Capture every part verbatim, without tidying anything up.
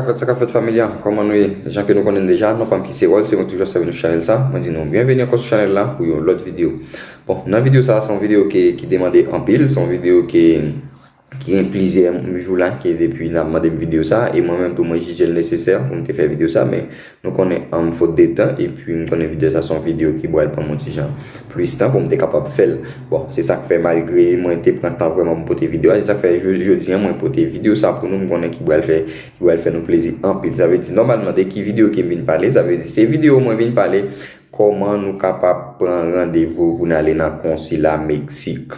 Sa k ap fèt, sa k ap fèt, fanmi a, kòman nou ye? Jan ke nou konnen deja, non pa m ki se Wòl, se mwen toujou ap sèvi nou chanèl sa. Mwen di nou byenveni ankò sou chanèl la pou yon lòt videyo. Bon, nan videyo sa, se yon videyo ki, ki demande anpil, se yon videyo ki, ki gen plizyè jou la ke depi n ap mande m videyo sa, e mwen menm tou mwen jije l nesesè pou m te fè videyo sa, men nou konnen an m fot de tan, epi m konnen videyo sa se yon videyo ki pral pran m yon ti jan plis tan pou m te kapab fè l. Bon, se sa k fè malgre mwen te pran tan vrèman pou m pote videyo a, se sa k fè jodi an mwen pote videyo sa pou nou, m konnen ki pral fè, ki pral fè nou plezi anpil. Sa vle di, nòmalman, de ki videyo ke m vin pale? Sa vle di, se videyo mwen vin pale kòman nou kapab pran randevou pou n ale nan konsila Meksik.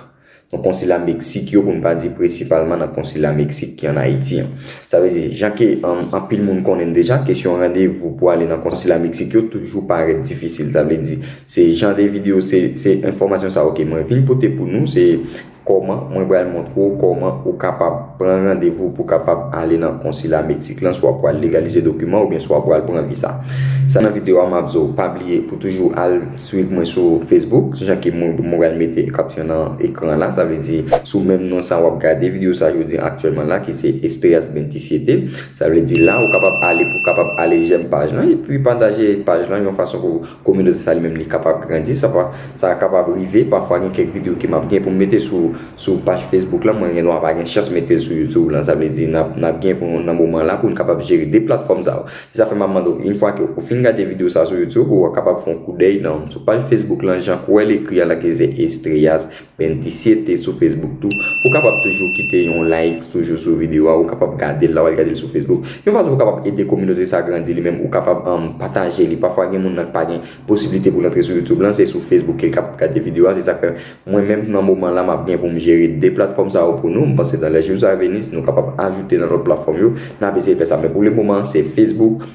Donk, konsila Meksik yo, pou n pa di prensipalman nan konsila Meksik ki ann Ayiti an. Sa vle di, jan ke, um, anpil moun konnen deja, kesyon randevou pou ale nan konsila Meksik yo toujou parèt difisil. Sa vle di, se jan de videyo, se, se enfòmasyon sa yo ke mwen vin pote pou nou, se kòman mwen pral montre w kòman ou kapab pran randevou pou kapab ale nan konsila Meksik lan, swa pou al legalize dokiman oubyen swa pou al pran viza. Sa nan videyo a, m ap di w pa bliye pou toujou al swiv mwen sou Facebook, jan ke mwen, mwen pral mete kapsyon nan ekran la, sa vle di sou menm non sa w ap gade videyo sa jodi aktyèlman la, ki se Estrellas Veintisiete. Sa vle di la, ou kapab ale pou kapab ale jèm paj lan, epi pataje paj lan yon fason pou kominote sa li menm li kapab grandi. Sa pa, sa kapab rive, pafwa gen kèk videyo ke m ap gen pou m mete sou, sou paj Facebook lan, mwen gen dwa pa gen chans mete l sou YouTube lan. Sa vle di, n ap, n ap gen pou nan moman la pou n kapab jere de platfòm sa yo. Se sa fè m ap mande w, yon fwa ke ou fin gade videyo sa sou YouTube, ou kapab fè yon koudèy nan, sou paj Facebook lan, jan ke w wè l ekri a la, ke se Estrellas Veintisiete sou Facebook tou. Ou kapab toujou kite yon like toujou sou videyo a, ou kapab gade l la, w al gade l sou Facebook. Yon fason pou kapab ede kominote sa grandi li menm, ou kapab, um, pataje li. Pafwa gen moun nan ki pa gen posiblite pou l antre sou YouTube lan, se sou Facebook ke l kapab gade videyo a. Se sa k fè mwen menm nan moman la, m ap gen pou m jere de platfòm sa yo pou nou. M panse dans les jours à venir, si nou kapab ajoute nan lòt platfòm yo, n ap eseye fè sa. Men pou le moman, se Facebook,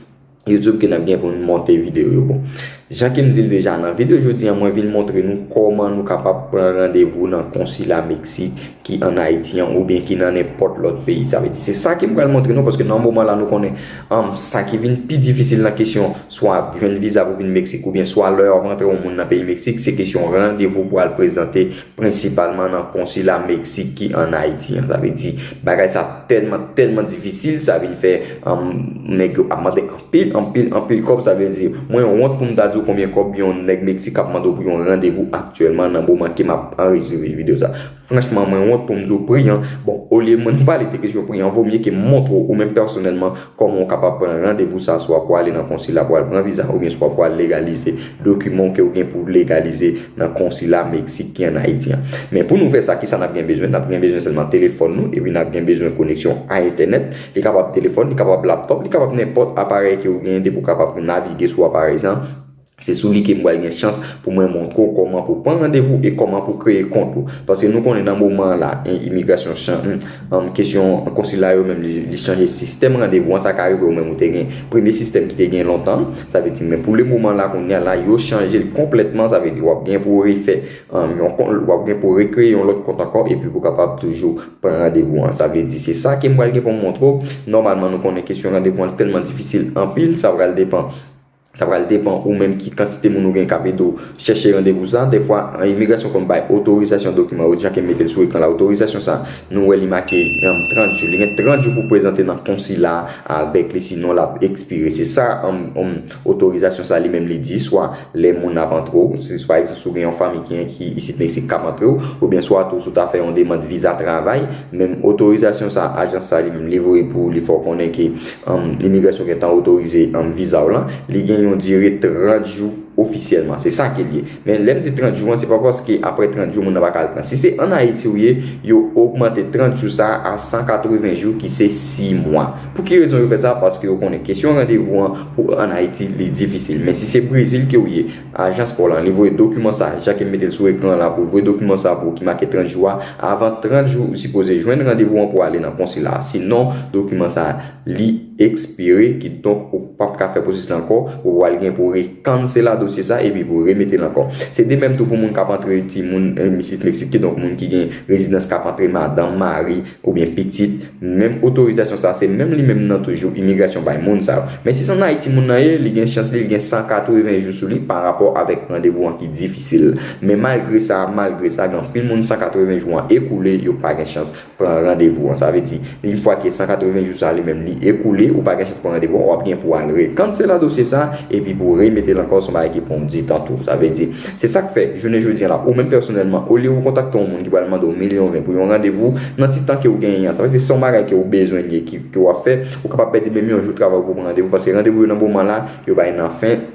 YouTube ke n ap gen pou n monte videyo yo. Bon, jan ke m di l deja, nan videyo jodi an, mwen vin montre nou kòman nou kapab pran randevou nan konsila Meksik ki ann Ayiti an oubyen ki nan nenpòt lòt peyi. Sa vle di, se sa ke m pral montre nou, paske nan moman la, nou konnen, um, sa ki vin pi difisil nan kesyon swa jwenn viza pou vin Meksik oubyen swa lè w ap rantre yon moun nan peyi Meksik, se kesyon randevou pou al prezante prensipalman nan konsila Meksik ki ann Ayiti an. Sa vle di, bagay sa tèlman, tèlman difisil, sa vin fè, um, nèg yo ap mande anpil, anpil, anpil kòb. Sa vle di, mwen wont pou m ta di w konbyen kòb yon nèg Meksik ap mande w pou yon randevou aktyèlman nan moman ke m ap anrejistre videyo sa. Franchman, mwen wont pou m di w pri an. Bon, olye mwen pale de kesyon pri an, vomye ke m montre w ou menm pèsonèlman kòman w kapab pran randevou sa, swa pou ale nan konsila pou al pran viza, oubyen swa pou al legalize dokiman w ke w gen pou legalize nan konsila Meksik ki ann Ayiti an. Men pou nou fè sa, kisa n ap gen bezwen? N ap gen bezwen sèlman telefòn nou, epi n ap gen bezwen koneksyon a entènèt. Li kapab telefòn, li kapab laptòp, li kapab nenpòt aparèy ke w gen depi w kapab navige sou aparèy sa. Se sou li ke m pral gen chans pou mwen montre w kòman pou pran randevou e kòman pou kreye kont ou. Paske nou konnen nan moman an la, en, imigrasyon chan-, en, kesyon konsila yo menm, li, li chanje sistèm randevou an. Sa ka rive ou menm ou te gen premye sistèm ki te gen lontan. Sa vle di, men pou le moman la, kounye a la, yo chanje l konplètman. Sa vle di, w ap gen pou w refè, en, yon kont, w ap gen pou w rekreye yon lòt kont ankò, epi pou w kapab toujou pran randevou an. Sa vle di, se sa ke m pral gen pou m montre w. Nòmalman, nou konnen kesyon randevou an tèlman difisil anpil, sa pral depann Sa pral depann ou menm ki kantite moun ou gen k ap ede w chèche randevou sa. Dèfwa, imigrasyon konn bay otorizasyon dokiman yo, jan ke m mete l sou ekran la. Otorizasyon sa, nou wè li make, em, trant jou. Li gen trant jou pou prezante nan konsila avèk li, sinon l ap ekspire. Se sa, em, em, otorizasyon sa li menm li di, swa lè moun ap antre w, si, pa egzanp, si w gen yon fanmi ki, ki isit Meksik k ap antre w, oubyen swa tou si w ta fè yon demann viza travay, menm otorizasyon sa, ajans sa li menm li voye pou li fè w konnen ke um, imigrasyon gentan otorize, um, viza w lan, li gen yon dire trant jou ofisyèlman. Se sa ke l ye. Men lè m di trant jou an, se pa paske apre trant jou, moun nan pa ka al pran. Si se ann Ayiti w ye, yo ogmante trant jou sa a san katreven jou, ki se sis mwa. Pou ki rezon yo fè sa? Paske yo konnen kesyon randevou an pou ann Ayiti, li difisil. Men si se Brezil ke w ye, ajans pa w lan, li voye dokiman sa, jan ke m mete l sou ekran la, pou l voye dokiman sa pou ou ki make trant jou a. Avan trant jou, ou sipoze jwenn randevou an pou ale nan konsila a. Sinon, dokiman sa, li ekspire, kidonk ou p ap ka fè pwosesis la ankò, ou pral gen pou rekanselado dosye sa epi pou remete l ankò. Se de menm tou pou moun k ap antre timoun, eh, isit Meksik, kidonk moun ki gen rezidans k ap antre, madanm, mari oubyen pitit, menm otorizasyon sa, se menm li menm nan toujou imigrasyon bay moun sa yo. Men si se ann Ayiti moun nan ye, li gen chans li, li gen san katreven jou sou li parapò avèk randevou an ki difisil. Men malgre sa, malgre sa, gen anpil moun san katreven jou an ekoule, yo pa gen chans pran randevou an. Sa vle di, yon fwa ke san katreven jou sa li menm li ekoule, ou pa gen chans pran randevou, w ap gen pou al rekansela dosye sa, epi pou remete l ankò, se yon bagay ki pran yon ti tan tou. Sa vle di, se sa k fè, jounen jodi a la, ou menm pèsonèlman, olye ou kontakte yon moun ki pral mande w milyon ven pou yon randevou, nan ti tan ke w genyen an, sa vle di, se yon bagay ke w bezwen li, ki, ke w ap fè, ou kapab pèdi menm yon jou travay pou pran randevou, paske randevou yo nan moman la, yo bay nan fen,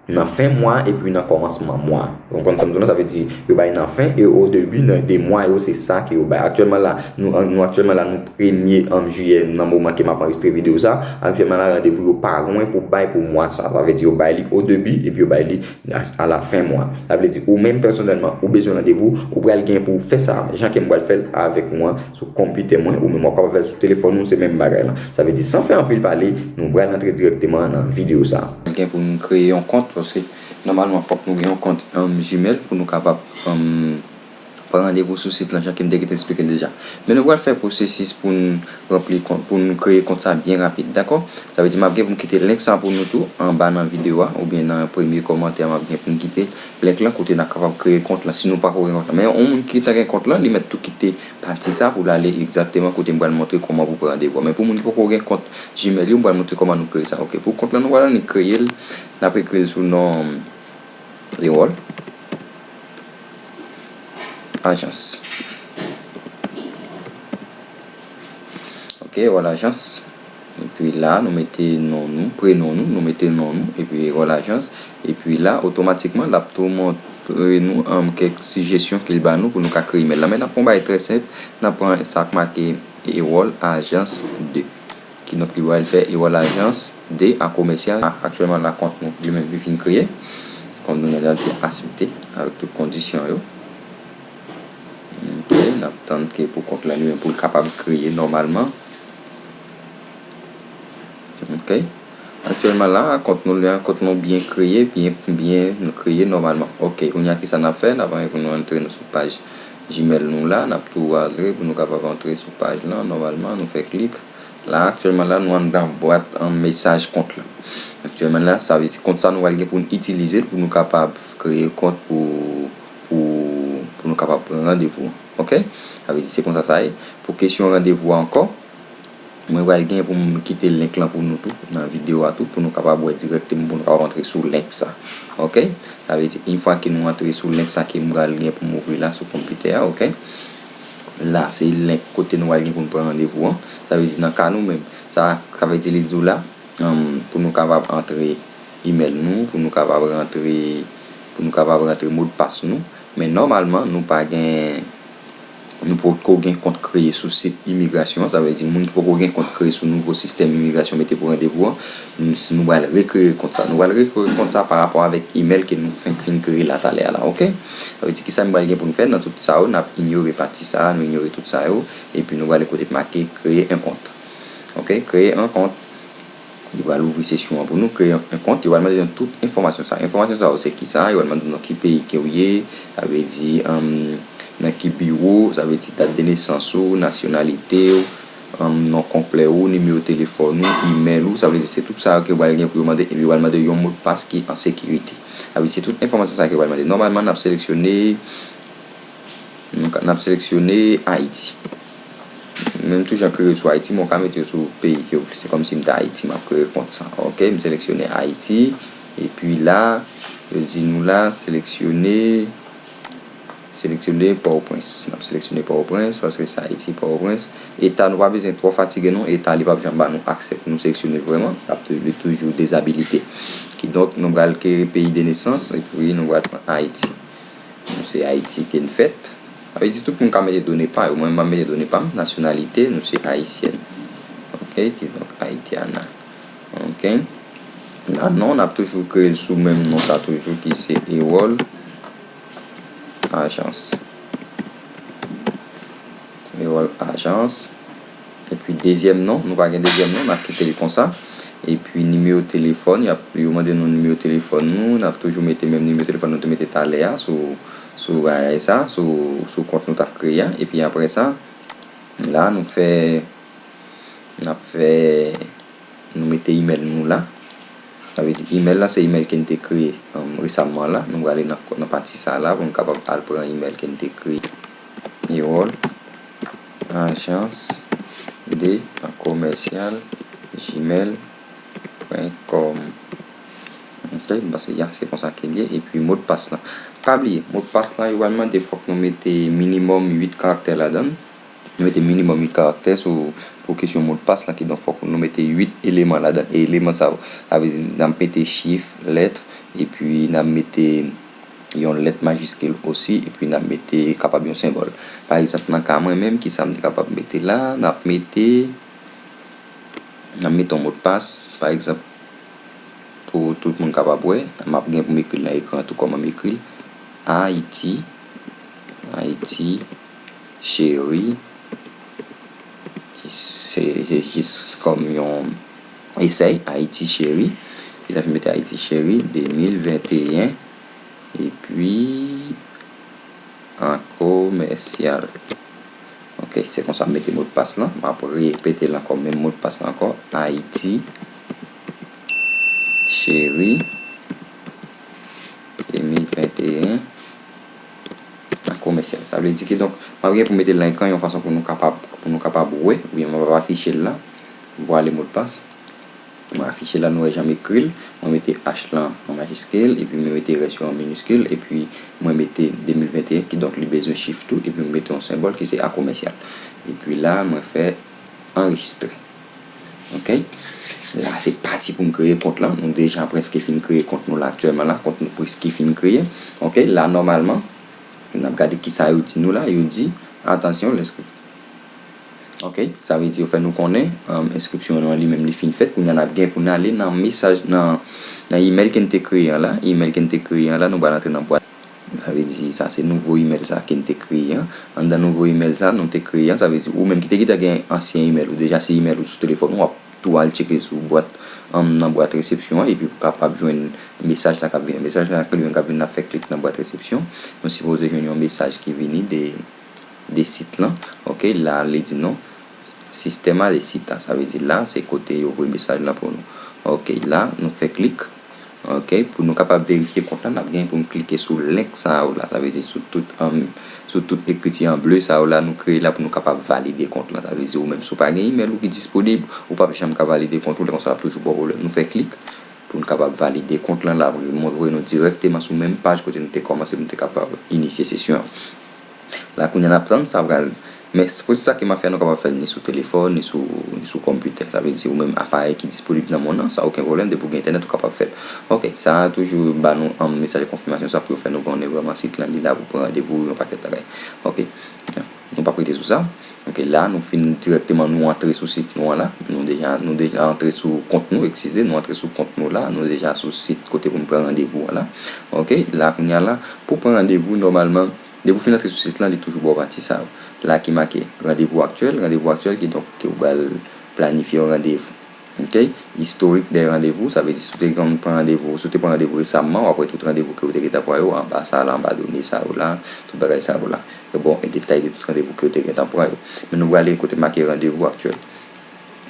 nan fen mwa epi nan kòmansman mwa. Ou konprann sa m di w la? Sa vle di, yo bay nan fen e o debi nan de mwa yo, se sa ke yo bay. Aktyèlman la, nou, nou aktyèlman la, nou premye, um, jiyè, nan moman ke m ap anrejistre videyo sa. Aktyèlman la, randevou yo pa lwen pou bay pou mwa sa. Sa vle di, yo bay li o debi epi yo bay li a, a la fen mwa. Sa vle di, ou menm pèsonèlman, ou bezwen randevou, ou pral gen pou w fè sa. Jan ke m pral fè l avèk ou an, sou konpitè mwen, ou menm w ap kapab fè l sou telefòn ou, se menm bagay la. Sa vle di, san fè anpil pale, nou pral antre dirèkteman nan videyo sa. Gen pou nou kreye yon kont, paske nòmalman fòk nou gen yon kont, um, Gmail pou nou kapab, um, pran randevou sou sit lan, jan ke m te gentan eksplike l deja. Men nou pral fè pwosesis pou n ranpli kont, pou nou kreye kont sa byen rapid, dakò? Sa vle di, m ap gen pou m kite link sa pou nou tou, anba nan videyo a, oubyen nan premye kòmantè, m ap gen pou m kite link lan, kote n ap kapab kreye kont lan, si nou pako gen kont lan. Men yon moun ki gentan gen kont lan, li mèt tou kite pati sa pou l ale egzakteman kote m pral montre kòman pou pran randevou. Men pou moun ki poko gen kont Gmail yo, m pral montre kòman nou kreye sa. Ok, pou kont lan, nou pral annik kreye l. N ap ekri l sou non Ewol Ajans. Ok, Ewol Ajans. Epi la, nou mete non nou, prenon nou, nou mete non nou, epi Ewol Ajans. Epi la, otomatikman, l ap tou montre nou, um, kèk sijesyon ke l ba nou pou nou ka kreye imèl la. Men n ap fè yon bagay trè senp, n ap pran sa k make Ewol Ajans de. Kidonk, li pral fè Ewol Ajans de a komèsyal. Aktyèlman, la, kont nou, li menm, li fin kreye. Kont nou, n ap di aksepte avèk tout kondisyon yo. Ok, n ap tann ke pou kont lan li menm pou l kapab kreye nòmalman. Ok. Aktyèlman la, kont nou la, kont nou byen kreye, byen, byen kreye nòmalman. Ok, kounye a kisa n ap fè? N ap antre pou nou antre nou sou paj Gmail nou la, n ap tou antre pou nou kapab antre sou paj lan nòmalman, nou fè klik. La, aktyèlman la, nou anndan bwat an mesaj kont lan. Aktyèlman la, sa vle di kont sa nou pral gen pou n itilize l pou nou kapab kreye kont pou, pou, pou nou kapab pran randevou an. Ok? Sa vle di se konsa sa ye. Pou kesyon randevou a ankò, mwen pral gen pou m kite link lan pou nou tou, nan videyo a tou, pou nou kapab wè dirèkteman, pou nou kapab antre sou link sa. Ok? Sa vle di, yon fwa ke nou antre sou link sa ke m pral gen pou m ouvri la sou konpitè a, ok? La, se link kote nou pral gen pou n pran randevou an. Sa vle di, nan ka nou menm, sa, sa vle di, li di w la, um, pou nou kapab antre imèl nou, pou nou kapab rantre, pou nou kapab rantre modpas nou. Men nòmalman, nou pa gen, nou poko gen kont kreye sou sit imigrasyon an. Sa vle di, moun ki poko gen kont kreye sou nouvo sistèm imigrasyon mete pou randevou an, nou, nou pral rekreye kont sa. Nou pral rekreye kont sa pa rapò avèk imèl ke nou fenk fin kreye la talè a la, ok? Sa vle di, kisa nou pral gen pou nou fè nan tout sa yo? N ap inyore pati sa a, nou inyore tout sa yo, epi nou prale kote k make kreye yon kont. Ok, kreye yon kont. Li pral ouvri sesyon an pou nou, kreye yon kont, li pral mande nou tout enfòmasyon sa. Enfòmasyon sa yo se kisa? Yo pral mande nou nan ki peyi ke w ye, sa vle di, um, nan ki biwo, sa vle di dat de nesans ou, nasyonalite w, um, non konplè ou, nimewo telefòn ou, imèl ou, sa vle di se tout sa yo ke yo pral gen pou yo mande, epi yo pral mande yon modpas ki an sekirite. Sa vle di se tout enfòmasyon sa yo ke yo pral mande. Nòmalman, n ap seleksyone, n ap seleksyone Ayiti. Men m toujou kreye sou Ayiti, men w ka mete yo sou peyi ke w vle. Se kòmsi m te Ayiti, m ap kreye kont sa. Ok, m seleksyone Ayiti. Epi la, yo di nou la, seleksyone, seleksyone Pòtoprens. N ap seleksyone Pòtoprens, paske se Ayiti, Pòtoprens. Eta, nou pa bezwen twò fatige non. Eta, li p ap janm ba nou aksè pou nou seleksyone vrèman. L ap tou-, li toujou dezabilite. Kidonk, nou pral kreye peyi de nesans, epi nou pral pran Ayiti. Nou se Ayiti ke n fèt. Sa vle di tout moun ka mete done pa yo. Mwen, m ap mete done pa m. Nasyonalite, nou se ayisyèn. Ok, kidonk Haitiana. Ok. La non, n ap toujou kreye l sou menm non sa toujou ki se Ewol Ajans. Ewol Ajans. Epi dezyèm non, nou pa gen dezyèm non, n ap kite l konsa. Epi nimewo telefòn, y ap, yo mande nou nimewo telefòn nou, n ap toujou mete menm nimewo telefòn nou te mete talè a sou, sou bagay sa, sou, sou kont nou t ap kreye a. Epi apre sa, la nou fè, n ap fè, nou mete imèl nou la. Sa vle di imèl la se imèl ke n te kreye, um, resaman la. Nou prale nan, nan pati sa la pou nou kapab al pran imèl ke n te kreye. Ewol Ajans de a komèsyal gmail point com. Ok, m panse ya, se konsa ke l ye. Epi modpas lan. Pa bliye, modpas lan, yo pral mande fòk nou mete minimòm uit karaktè ladan l. Nou mete minimòm uit karaktè sou, pou kesyon modpas lan, kidonk fòk nou mete uit eleman ladan. E eleman sa yo, sa vle di n ap mete chif, lèt, epi n ap mete yon lèt majiskil osi, epi n ap mete kapab yon senbòl. Pa egzanp, nan ka mwen menm, kisa m te kapab mete la? N ap mete, n ap mete yon modpas, pa egzanp, pou tout moun kapab wè, m ap gen pou m ekri l nan ekran tou kòman m ekri l. Ayiti, Ayiti, cheri, se, se jis kòm yon esèy, Ayiti cheri. Li ta fin mete Ayiti cheri de mil venteyen, epi an komèsyal. Ok, se konsa m mete modpas lan. M ap repete l ankò, menm modpas lan ankò. Ayiti cheri de mil venteyen, an komèsyal. Sa vle di ki, donk, m ap gen pou mete l nan ekran yon fason pou nou kapab, pou nou kapab wè, oubyen m ap afiche l la. Vwale modpas. Mwen afiche la, nou wè jan m ekri l. Mwen mete H lan an majiskil, epi mwen mete rès yo an miniskil, epi mwen mete de mil venteyen, kidonk li bezwen chif tou, epi mwen mete yon senbòl ki se a komèsyal. Epi la, mwen fè anrejistre. Ok? La, se pati pou m kreye kont lan. Nou deja prèske fin kreye kont nou la aktyèlman la. Kont nou prèske fin kreye. Ok? La, nòmalman, n ap gade kisa yo di nou la. Yo di, atansyon, lèske Ok, sa vle di yo fè nou konnen, um, enskripsyon nou an li menm li fin fèt. Kounye a n ap gen pou n ale nan mesaj, nan, nan imèl ke n te kreye an la. Imèl ke n te kreye an la, nou pral antre nan bwat. Sa vle di sa se nouvo imèl sa ke n te kreye an. Anndan nouvo imèl sa nou te kreye an, sa vle di ou menm ki te gentan gen ansyen imèl ou deja, se imèl ou sou telefòn ou, w ap tou al tcheke sou bwat, um, nan bwat resepsyon an, epi ou kapab jwenn mesaj la k ap vini. Mesaj la k ap vini, n ap fè klik nan bwat resepsyon. Nou sipoze jwenn yon mesaj ki vini de de sit lan. Ok, la li di nou sistèm a de sit la. Sa vle di la, se kote yo voye mesaj lan pou nou. Ok, la, nou fè klik. Ok, pou nou kapab verifye kont lan, n ap gen pou nou klike sou link sa yo la. Sa vle di sou tout, um, sou tout ekriti an ble sa yo la, nou kreye la pou nou kapab valide kont lan. Sa vle di ou menm, si w pa gen imèl ou ki disponib, ou p ap janm ka valide kont ou, lè konsa l ap toujou ba w pwoblèm. Nou fè klik pou nou kapab valide kont lan, l ap montre nou dirèkteman sou menm paj kote nou te kòmanse pou nou te kapab inisye sesyon an. La kounye a n ap tann, sa pral. Men se pwosès sa ke m ap fè, nou kapab fè l ni sou telefòn, ni sou, ni sou konpitè. Sa vle di ou menm aparèy ki disponib nan monn nan, san okenn pwoblèm, depi w gen entènèt, ou kapab fè l. Ok, sa a toujou ba nou an mesaj konfimasyon sa pou yo fè nou konnen vrèman sit lan li la pou pran randevou, yon pakèt bagay. Ok, nou p ap rete sou sa. Ok, la, nou fin dirèkteman, nou antre sou sit nou an la. Nou deja, nou deja antre sou kont nou, eskize, nou antre sou kont nou la. Nou deja sou sit kote pou nou pran randevou an la. Ok, la, kounye a la, pou pran randevou, nòmalman, depi w fin antre sou sit lan, li toujou ba w pati sa yo. La ki make randevou aktyèl, randevou aktyèl, kidonk, ke w pral planifye yon randevou. Ok? Istorik dè randevou, sa vle di si w te konn pran randevou, si w te pran randevou resamman, w ap wè tout randevou ke w te gentan pran yo anba sa la, anba done sa yo la, tout bagay sa yo la. Yo ba w detay de tout randevou ke w te gentan pran yo. Men nou prale kote make randevou aktyèl.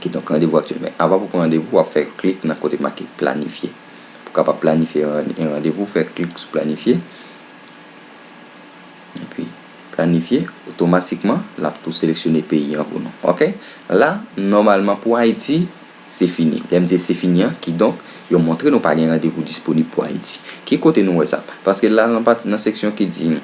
Kidonk, randevou aktyèl. Men avan pou pran randevou, w ap fè klik nan kote make planifye. Pou kapab planifye ran-, yon randevou, fè klik sou planifye. Epi, planifye, otomatikman, l ap tou seleksyone peyi an pou nou. Ok? La, nòmalman, pou Ayiti, se fini. Lè m di se fini an, kidonk, yo montre nou pa gen randevou disponib pou Ayiti. Ki kote nou wè sa? Paske la, nan pati, nan seksyon ki di,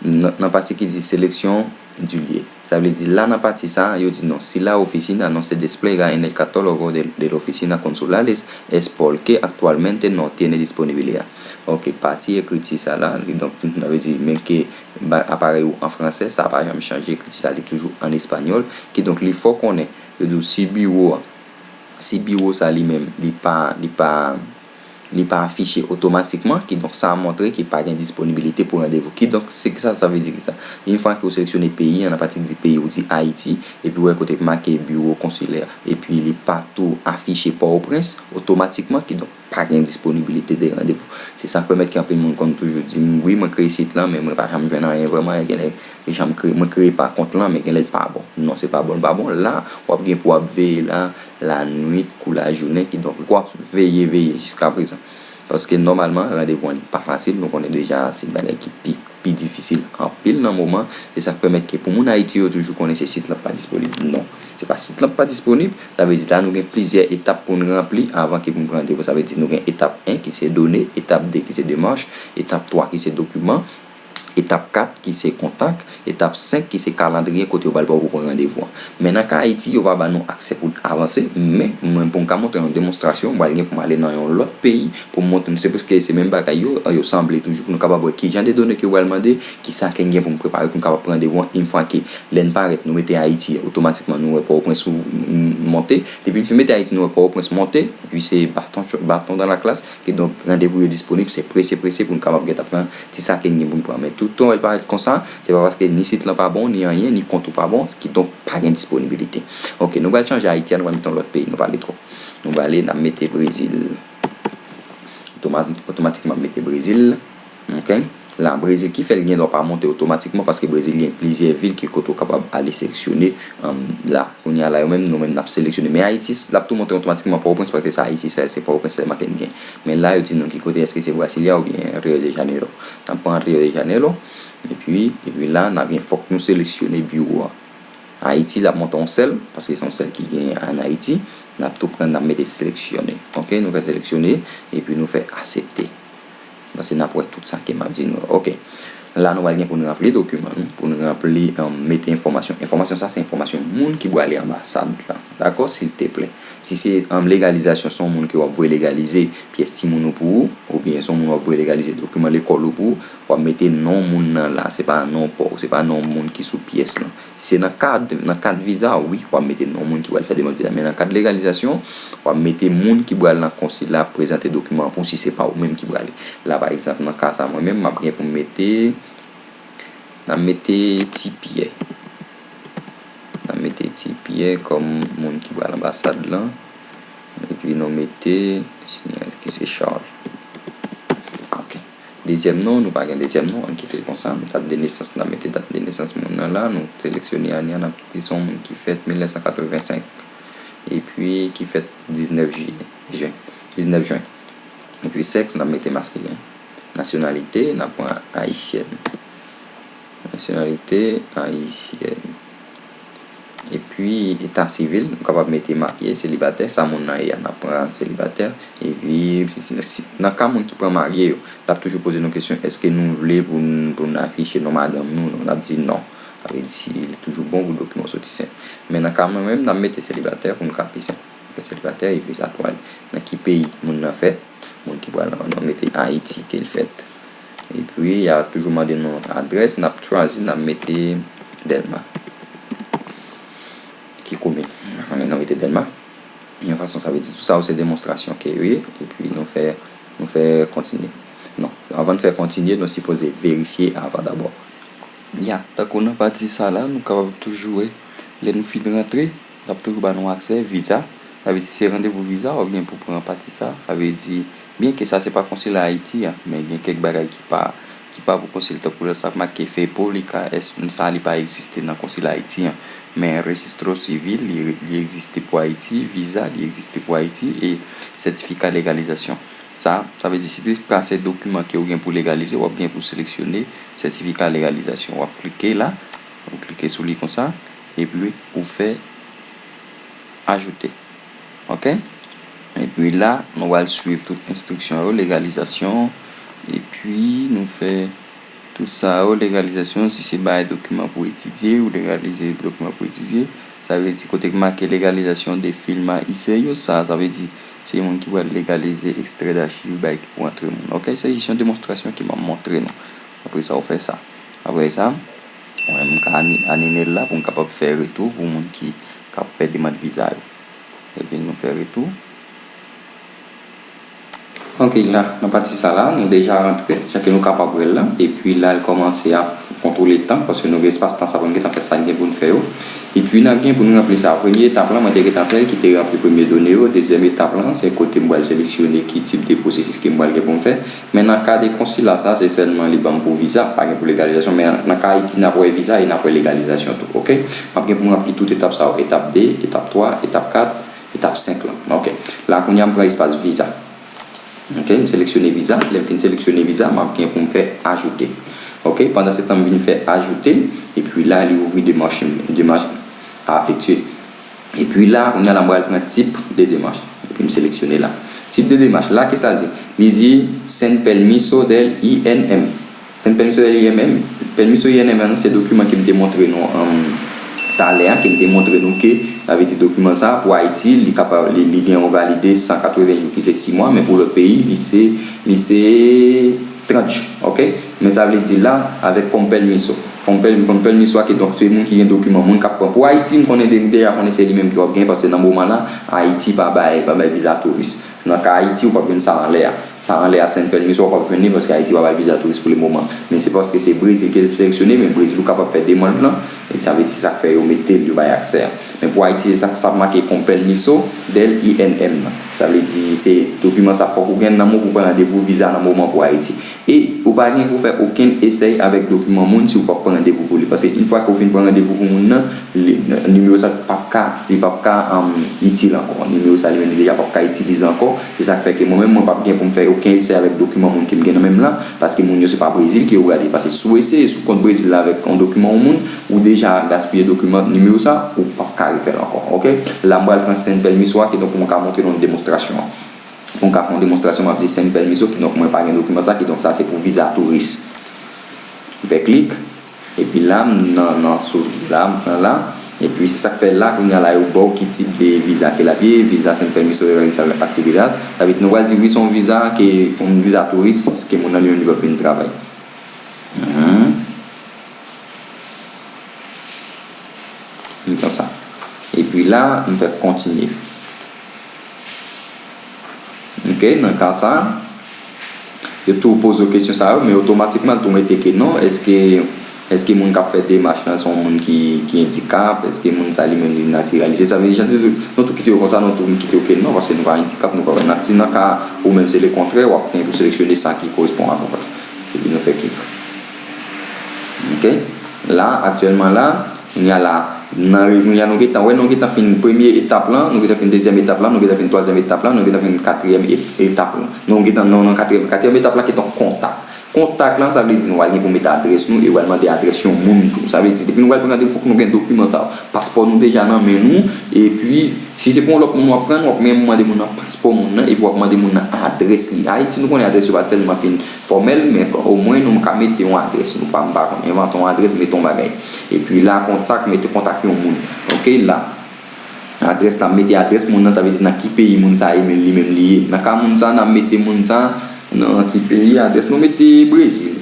nan, nan pati ki di seleksyon du lieu. Sa vle di la nan pati sa, yo di non, si la oficina no se despliega en el catálogo de, de las oficinas consulares, es porque actualmente no tiene disponibilidad. Ok, pati ekriti sa la, li donk, sa vle di, men ke ba, aparèy ou an fransè, sa pa janm chanje, ekriti sa, li toujou an espanyòl. Kidonk, li fè w konnen, yo di w si biwo a, si biwo sa li menm, li pa, li pa, li pa afiche otomatikman, kidonk sa montre ke pa gen disponibilite pou randevou. Kidonk, se ki sa, sa vle di ki sa? Yon fwa ke w seleksyone peyi an, nan pati ki di peyi, ou di Ayiti, epi w wè kote ki make biwo konsilè, epi li pa tou afiche Pòtoprens otomatikman, kidonk pa gen disponibilite de randevou. Se sa k pèmèt ke anpil moun konn toujou di m, wi, mwen kreye sit lan, men mwen pa janm jwenn anyen vrèman, e genlè janm kreye, mwen kreye pa kont lan, men genlè l pa bon. Non, se pa bon, l pa bon. La, w ap gen pou w ap veye la, lannuit kou lajounen, kidonk, w ap veye, veye jiska prezan. Paske nòmalman, randevou an li pa fasil, nou konnen deja se bagay ki pi, ki difisil anpil nan moman. Se sa k pèmèt ke pou moun Ayiti yo toujou konnen se sit lan pa disponib. Non, se pa sit lan pa disponib. Sa vle di la nou gen plizyè etap pou n ranpli avan ke pou n pran randevou. Sa vle di nou gen etap en ki se done, etap de ki se demach, etap twa ki se dokiman, etap kat ki se kontak, etap senk ki se kalandriye kote yo pral ba w pou pran randevou an. Men nan ka Ayiti, yo pa ba nou aksè pou n avanse, men mwen pou m ka montre yon demonstrasyon, m pral gen pou m ale nan yon lòt peyi pou m montre nou. Se paske se menm bagay yo, yo sanble toujou pou nou kapab wè ki jan de done ke yo pral mande, ki sa ke n gen pou n prepare pou n kapab pran randevou an. Yon fwa ke lè n parèt, nou mete Ayiti, otomatikman nou wè Pòtoprens ou, m, monte. Depi n fin mete Ayiti, nou wè Pòtoprens monte, epi se baton, baton dans la glace. Kidonk, randevou yo disponib, se prese, prese pou n kapab gentan pran ti sa ke n gen pou n pran. Men toutan w wè l parèt konsa, se pa paske ni sit lan pa bon, ni anyen, ni kont ou pa bon, kidonk pa gen disponibilite. Ok, nou pral chanje Ayiti a, nou pral mete yon lòt peyi, nou pa ale twò. Nou pral ale, n ap mete Brezil. Otoma-, otomatikman, m mete Brezil. Ok? La, Brezil ki fè l gen dwa pa monte otomatikman, paske Brezil gen plizyè vil ki kote w kapab ale seleksyone, um, la. Kounye a la, yo menm, nou menm, n ap seleksyone. Men Ayiti, l ap tou monte otomatikman Pòtoprens, paske sa Ayiti, se, se Pòtoprens sèlman ke n gen. Men la, yo di nou ki kote, èske se Brasilia oubyen Rio de Janeiro. N ap pran Rio de Janeiro, epi, epi la, n ap gen, fòk nou seleksyone biwo a. Ayiti, l ap monte yon sèl, paske se yon sèl ki gen an Ayiti. N ap tou pran, n ap mete seleksyone. Ok, nou fè seleksyone, epi nou fè aksepte. Paske n ap wè tout sa ke m ap di nou. Ok. La, nou pral gen pou n ranpli dokiman nou, pou n ranpli, um, mete enfòmasyon. Enfòmasyon sa, se enfòmasyon moun ki pral ale anbasad la. Dakò, silteplè. Si se, um, legalizasyon, se yon moun ke w ap voye legalize pyès timoun ou pou ou, oubyen se yon moun w ap voye legalize dokiman lekòl ou pou ou, w ap mete non moun nan la. Se pa non pa w, se pa non moun ki sou pyès lan. Si se nan kad, nan kad viza, wi, w ap mete non moun ki pral fè demann viza. Men nan kad legalizasyon, w ap mete moun ki pral nan konsila prezante dokiman an pou w si se pa ou menm ki prale. La, pa egzanp, nan ka sa, mwen menm, m ap gen pou m mete, n ap mete Ti Pyè. N ap mete Ti Pyè kòm moun ki pral anbasad lan. Epi nou mete, ki se Charles. Ok. Dezyèm non, nou pa gen dezyèm non, ann kite l konsa. Dat de nesans, n ap mete dat de nesans moun nan la, nou seleksyone ane a, n ap di se yon moun ki fèt mil nèf san katrevensenk, epi ki fèt diznèf jiyè, jen, diznèf jen. Epi sèks, n ap mete maskilen. Nasyonalite, n ap pran ayisyèn. Nasyonalite, ayisyèn. Epi, eta sivil, nou kapab mete marye, selibatè, sa moun nan ye a, n ap pran selibatè. Epi, si, si, si, nan ka moun ki pran marye yo, l ap toujou poze nou kesyon, èske nou vle pou n, pou n afiche non madanm nou? Non, n ap di non. Sa vle di, li toujou bon pou dokiman w soti senp. Men nan ka mwen menm, n ap mete selibatè pou n ka pi senp. Ok, selibatè, epi sa tou ale. Nan ki peyi moun nan fèt? Moun ki pral nan, nan mete Ayiti ke l fèt. Epi, y a toujou mande nou adrès, n ap chwazi, n ap mete Dèlma. Ki komin? Ann, nou mete Dèlma. Yon fason, sa vle di tout sa yo se demonstrasyon ke yo ye, epi nou fè, nou fè kontinye. Non, anvan n fè kontinye, nou sipoze verifye avan dabò. Ya, tankou nan pati sa la, nou kapab toujou wè, lè nou fin rantre, l ap toujou ba nou aksè viza. Sa vle di, si se randevou viza, w ap gen pou pran pati sa. Sa vle di, byenke sa se pa konsila Ayiti a, men gen kèk bagay ki pa, ki pa pou konsila, tankou lè sa k make FEPO, li ka, èske sa li pa egziste nan konsila Ayiti an. Men registro civil, li, li egziste pou Ayiti, viza, li egziste pou Ayiti, e sètifika legalizasyon. Sa, sa vle di, si se ka se dokiman ke w gen pou legalize, w ap gen pou seleksyone sètifika legalizasyon. W ap klike la, ou klike sou li konsa, epi ou fè ajoute. Ok? Epi la, nou pral swiv tout enstriksyon yo, legalizasyon, epi nou fè tout sa yo, legalizasyon, si se bay dokiman pou etidye, ou legalize dokiman pou etidye, sa vle di kote k make legalizasyon de film ayisyen yo, sa, sa vle di se moun ki pral legalize ekstrè dachiv, bay ki pou antre moun. Ok, se jis yon demonstrasyon ke m ap montre nou. Apre sa, ou fè sa. Apre sa, mwen, m ka ani-, anile l la pou m kapab fè retou pou moun ki, k ap fè demann viza yo. Epi nou fè retou. Ok, la, nan pati sa la, nou deja rantre, jan ke nou kapab wè l la. Epi la, l kòmanse ap kontwole tan, paske nou gen espas tan sa pou n gentan fè sa n gen pou n fè yo. Epi n ap gen pou n ranpli sa. Premye etap la, mwen te gentan fè l, ki te ranpli premye done yo. Dezyèm etap la, se kote m pral seleksyone ki tip de pwosesis ke m pral gen pou m fè. Men nan ka de konsila sa, se sèlman li ban m pou viza, pa gen pou legalizasyon. Men nan ka Ayiti, n ap wè viza e n ap wè legalizasyon tou, ok? M ap gen pou m ranpli tout etap sa yo, etap de, etap twa, etap kat, etap senk lan. Ok. La, kounye a, m pran espas viza. Ok, m seleksyone viza. Lè m fin seleksyone viza, m ap gen pou m fè ajoute. Ok, pandan se tan m vin fè ajoute, epi la li ouvri demach, demach a efektye. Epi la, kounye a la m pral pran tip de demach. Epi m seleksyone la. Tip de demach la, kisa l di? Li di, "Sin permiso del I N M." Sin permiso del I N M. Permiso I N M nan se dokiman ke m te montre nou, um, talè a, ke m te montre nou ke, sa vle di dokiman sa pou Ayiti, li kapab, li, li gen yon valide san katreven jou ki se sis mwa, men pou lòt peyi, li se, li se trant jou, ok? Men sa vle di la, avèk con permiso. Con per-, con permiso a, ki donk se moun ki gen dokiman, moun k ap pran. Pou Ayiti, m konnen de-, deja konnen se li menm ki w ap gen, paske nan moman la, Ayiti pa bay, pa bay viza touris. Nan ka Ayiti, ou p ap jwenn sa anlè a. Sa anlè a, sin permiso, ou p ap jwenn li, paske Ayiti pa bay viza touris pou le moman. Men se paske se Brezil ki seleksyone, men Brezil ou kapab fè demann lan, e sa vle di se sa k fè yo mete l, yo bay aksè a. Men pou Ayiti, se sa, sa k make con permiso del I N M nan. Sa vle di, se dokiman sa fòk ou gen nan men w pou pran randevou viza nan moman pou Ayiti. E ou pa gen pou fè okenn esèy avèk dokiman moun si ou p ap pran randevou pou li. Paske yon fwa ke ou fin pran randevou pou moun nan, li, nimewo sa p ap ka, li p ap ka, um, itil ankò. Nimewo sa li menm li deja p ap ka itilize ankò. Se sa k fè ke mwen menm, mwen p ap gen pou m fè okenn esèy avèk dokiman moun ke m gen nan men m lan, paske moun yo se pa Brezil ke yo prale. Paske si w eseye sou kont Brezil la avèk yon dokiman yon moun, ou deja gaspiye dokiman nimewo sa, ou p ap ka refè l ankò. Ok? La, m pral pran sin permiso a, kidonk pou mwen ka montre nou demonstrasyon an. Pou m ka fè yon demonstrasyon, m ap di sin permiso, kidonk mwen pa gen dokiman sa, kidonk sa se pou viza touris. M fè klik, epi la, m nan, nan sou la, m pran la, epi se sa k fè la, kounye a la, yo ba w ki tip de viza ke l ap ye, viza sin permiso de realizar actividad. Sa vle di, nou pral di, wi, se yon viza ke, yon viza touris, ke moun nan li menm li p ap vin travay. Mhm. M pran sa. Epi la, m fè kontinye. Ok, nan ka sa, yo tou poze w kesyon sa yo, men otomatikman, l tou mete ke non. Èske, èske moun k ap fè demach lan se yon moun ki, ki andikap? Èske moun sa li menm li natiralize? Sa vle di, jan de, nou tou kite yo konsa, nou tou kite yo ke non, paske nou pa andikap, nou pa, si nan ka ou menm se lekontrè, w ap gen pou seleksyone sa ki koresponn avè w la. Epi nou fè klik. Ok? La, aktyèlman la, kounye a la, nan, kounye a nou gentan, wè, nou gentan fin premye etap lan, nou gentan fin dezyèm etap lan, nou gentan fin twazyèm etap lan, nou gentan fin katriyèm e-, etap lan. Nou gentan, non, nan katriyèm, katriyèm etap la gentan kontak. Kontak lan, sa vle di nou pral gen pou mete adrès nou e pral mande adrès yon moun tou. Sa vle di, depi nou pral pran randevou, fòk nou gen dokiman sa yo. Paspò nou deja nan men nou, epi, si se pou yon lòt moun w ap pran, w ap menm mande moun nan paspò moun nan, epi w ap mande moun nan adrès li. Ayiti, nou konnen adrès yo pa tèlman fin fòmèl, men omwen nou ka mete yon adrès. Nou pa, m pa konn, envante yon adrès, mete yon bagay. Epi la, kontak, mete kontak yon moun. Ok, la. Adrès la, mete adrès moun nan, sa vle di nan ki peyi moun sa ye, men li menm li ye. Nan ka moun sa, n ap mete moun sa nan ki peyi, adrès nou mete Brezil.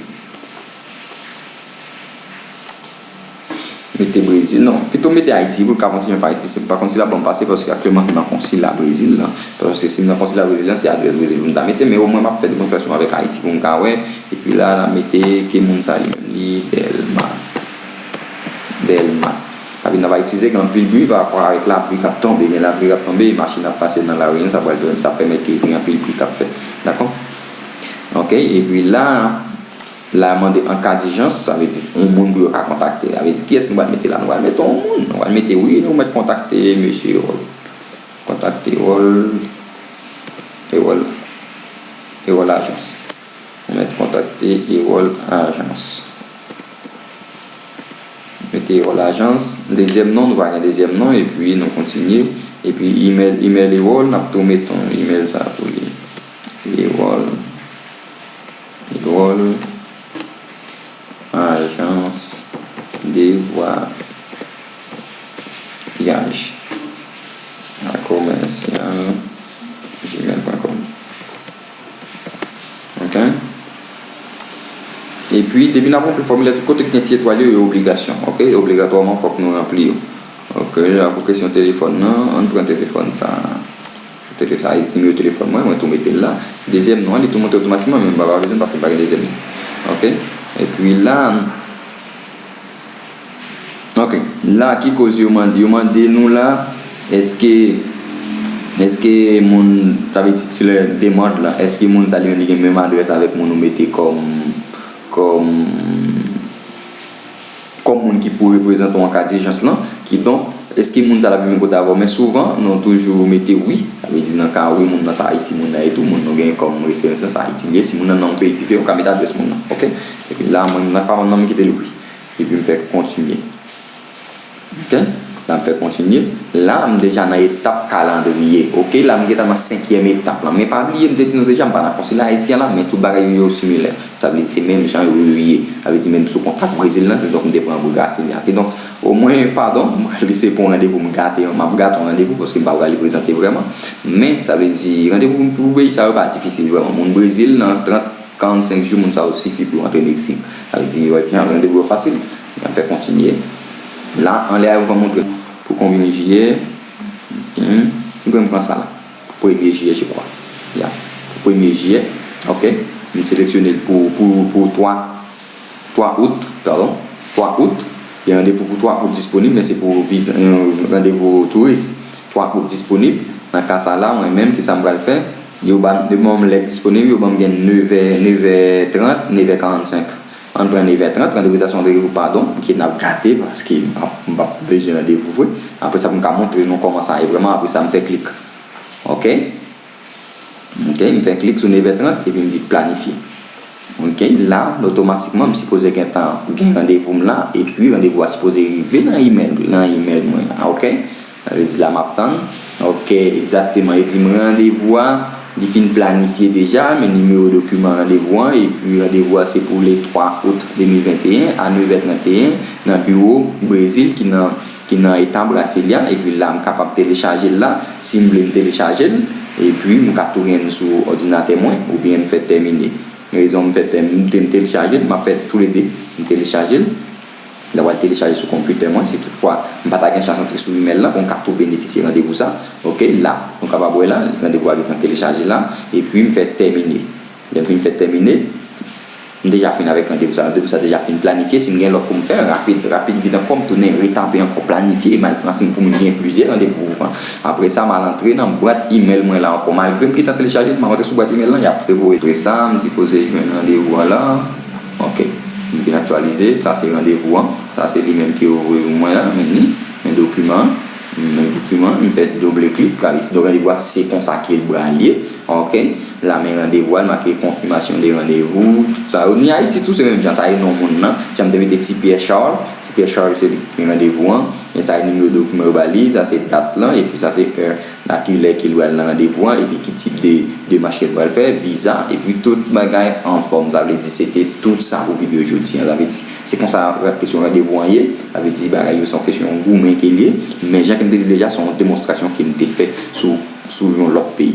Mete Brezil, non. Pito mete Ayiti pou l ka kontinye parèt pi senp. Pa konsila ban m pase, paske aktyèlman m nan konsila Brezil lan. Paske si m nan konsila Brezil lan, se adrès Brezil pou m ta mete, men omwen m ap fè demonstrasyon avèk Ayiti pou m ka wè. Epi la, n ap mete ke moun sa li menm li Dèlma. Dèlma. Papi, n ap itilize gen anpil bri pa rapò avèk lapli k ap tonbe. Gen lapli k ap tonbe, machin ap pase nan lari, sa pral, sa pèmèt ke gen anpil bri k ap fèt. Dakò? Ok, epi la, la mande an ka dijans, sa vle di yon moun pou yo ka kontakte. Sa vle di kiyès nou pral mete la? Nou pral mete yon moun. Nou pral mete, wi, nou mèt kontakte mesye Erol. Kontakte Erol. Erol. Erol Ajans. Nou mèt kontakte Erol Ajans. Mete Erol Ajans. Dezyèm non, nou pa gen dezyèm non, epi nou kontinye. Epi email, email Erol, n ap tou mete yon email sa pou li. Erol. Erol. Ajans de vwayaj a commercial gmail point com. Ok? Epi, depi n ap ranpli fòmilè, tout kote ki gen ti etwal yo, yo obligasyon. Ok? Obligatwaman, fòk nou ranpli yo. Ok, la pou kesyon telefòn nan, ann pran telefòn sa. Telefòn sa, nimewo telefòn mwen, mwen tou mete l la. Dezyèm non an, li tou monte otomatikman, men m pa bezwen paske m pa gen dezyèm non. Ok? Epi la, ok, la ki koz yo mande, yo mande nou la, èske, èske moun, sa vle titulè demann lan, èske moun sa li menm li gen menm adrès avèk moun ou mete kòm, kòm, kòm moun ki pou reprezante w an ka dijans lan, kidonk, Èske moun sa l ap vin kote avè w? Men souvan, nou toujou mete wi. Sa vle di nan ka wi, moun nan se Ayiti, moun nan e tou, moun nou gen kòm referans lan se Ayiti li ye. Si moun nan nan yon peyi diferan, ou ka mete adrès moun nan, oke? Epi la, mwen, m pa konn nan m kite l wi. Epi m fè kontinye. Oke? La, m fè kontinye. La, m deja nan etap kalandriye. Oke? La, m gentan nan senkyèm etap la. Men pa bliye, m te di nou deja, m pa nan konsila ayisyen la, men tout bagay yo, yo similè. Sa vle di se menm jan yo, yo ye. Sa vle di menm sou kontak Brezil lan, se donk m te pran Brasilya. Ki donk, omwen, padon, m pral lese pou yon randevou, m gate, m ap gate yon randevou, paske m pa prale prezante vrèman. Men, sa vle di, randevou pou peyi sa yo pa difisil vrèman. Moun Brezil, nan trant, karannsenk jou, moun sa yo sifi pou yo antre Meksik. Sa vle di, wè, jan randevou yo fasil. N ap fè kontinye. La, anlè a, yo va montre pou konbyen jiyè. Hmm, m pran sa la. Premye jiyè, je crois. Ya. Pou premye jiyè, oke. M seleksyone l pou, pou, pou twa, twa out, padon. Twa out. Gen randevou pou twa out disponib, men se pou viza, yon randevou touris. Twa out disponib. Nan ka sa la, mwen menm, ki sa m pral fè? Yo ban, yo ban m lè disponib, yo ban m gen nevè, nevè trant, nevè karannsenk. Ann pran nevè trant, randevou sa se yon randevou, padon, ke n ap gate, paske m p ap, m p ap bezwen randevou vre. Apre sa, pou m ka montre nou kòman sa ye vrèman, apre sa, m fè klik. Oke? Oke, m fè klik sou nevè trant, epi m di planifye. Oke, la, otomatikman, m sipoze gentan gen randevou m la, epi randevou a sipoze rive nan imèl, nan imèl mwen la, oke? Sa vle di la m ap tann. Oke, egzakteman. Yo di m randevou a, li fin planifye deja, men nimewo dokiman randevou an, epi randevou a se pou le twa out de mil venteyen a nevè tranteyen nan biwo Brezil ki nan, ki nan eta Brasilia, epi la m kapab telechaje l la, si m vle m telechaje l, epi m ka tou gen l sou òdinatè mwen, oubyen m fè tèmine. Rezon m fè tèm, m te, m telechaje l, m ap fè toulede, m telechaje l. Lè w al telechaje sou konpitè mwen, si toutfwa m pa ta gen chans antre sou imèl lan, pou m ka tou benefisye randevou sa. Oke, la, nou kapab wè la, randevou a gentan telechaje la, epi m fè tèmine. Lè m fin fè tèmine, m deja fin avèk randevou sa. Randevou sa deja fin planifye. Si m gen lòt pou m fè, rapid, rapid, vit ankò, m tounen retape ankò, planifye, m al pran si m pou m gen plizyè randevou pou pran. Apre sa, m al antre nan bwat imèl mwen la ankò. Malgre m gentan telechaje l, m ap antre sou bwat imèl lan, y ap revoye. Apre sa, m sipoze jwenn randevou a la. Oke. M vin aktyalize. Sa se randevou an. Sa se li menm ki yo voye pou mwen la. Men li. Men dokiman an. Men dokiman an. M fè doble klik. Gade, si nou randevou a, se konsa ke l pral ye. Oke. La, men randevou a, l make konfimasyon de randevou. Tout sa yo. Ni Ayiti tou, se menm jan. Sa e non moun nan. Jan m te mete Ti Pyè Charles. Ti Pyè Charles, se li ki gen randevou an. Men sa e nimewo dokiman yo ba li. Sa se dat lan. Epi sa se è. Nan ki lè ke l pral nan randevou an, epi ki tip de demach ke l pral fè, viza, epi tout bagay anfòm. Sa vle di, se te tout sa pou videyo jodi an. Sa vle di, se konsa kesyon randevou an ye. Sa vle di, bagay yo se yon kesyon goumen ke l ye. Men jan ke m te di deja, se yon demonstrasyon ke m te fè sou, sou yon lòt peyi.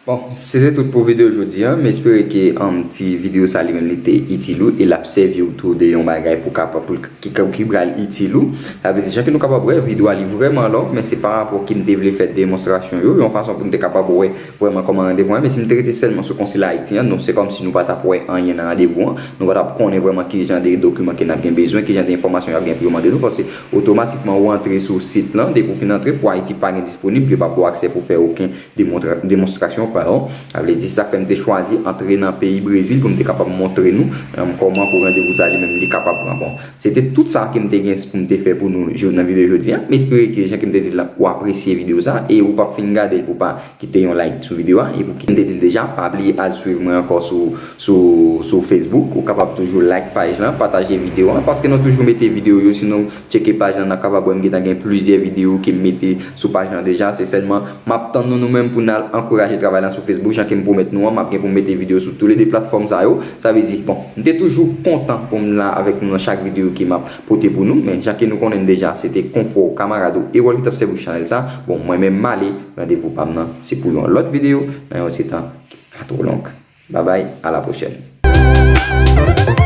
Bon, se te tout pou videyo jodi an. M espere ke, um, ti videyo sa li menm li te itil ou e l ap sèvi w tou de yon bagay pou kapab, pou ki, ki pral itil ou. Sa vle di, jan ke nou kapab wè, videyo a li vrèman long, men se pa rapò ke m te vle fè demonstrasyon yo, yon fason pou n te kapab wè vrèman kòman randevou an ye. Men si n te rete sèlman sou konsila ayisyen an, nou, se kòmsi nou pa t ap wè anyen nan randevou an, nou pa t ap konnen vrèman ki jan de dokiman ke n ap gen bezwen, ki jan de enfòmasyon y ap gen pou yo mande nou, paske otomatikman ou antre sou sit lan, depi w fin antre, pou Ayiti pa gen disponib, yo p ap ba w aksè pou fè okenn demontra-, demonstrasyon, padon. Sa vle di, sa fè m te chwazi antre nan peyi Brezil pou m te kapab montre nou, um, kòman pou randevou sa li menm li kapab pran. Bon, se te tout sa ke m te gen pou m te fè pou nou jo-, nan videyo jodi an. M espere ke jan ke m te di l la, ou apresye videyo sa e ou p ap fin gade l pou pa kite yon like sou videyo a. E pou ki m te di l deja, pa bliye al swiv mwen ankò sou, sou, sou Facebook. Ou kapab toujou like paj lan, pataje videyo an, paske nou toujou mete videyo yo, sinon tcheke paj lan, n ap kapab wè m gentan gen plizyè videyo ke m mete sou paj lan deja. Se sèlman m ap tann nou, nou menm, pou n al ankouraje travay lan sou Facebook, jan ke m pwomèt nou an, m ap gen pou m mete videyo sou toulede platfòm sa yo. Sa vle di, bon, m te toujou kontan pou m la avèk nou nan chak videyo ke m ap pote pou nou, men jan ke nou konnen l deja, se te konfò kamarad ou Erol ki t ap sèvi w chanèl sa. Bon, mwen menm m ale, randevou pa m nan, se pou yon lòt videyo, nan yon ti tan ki pa twò long. Babay, a la pwochèn.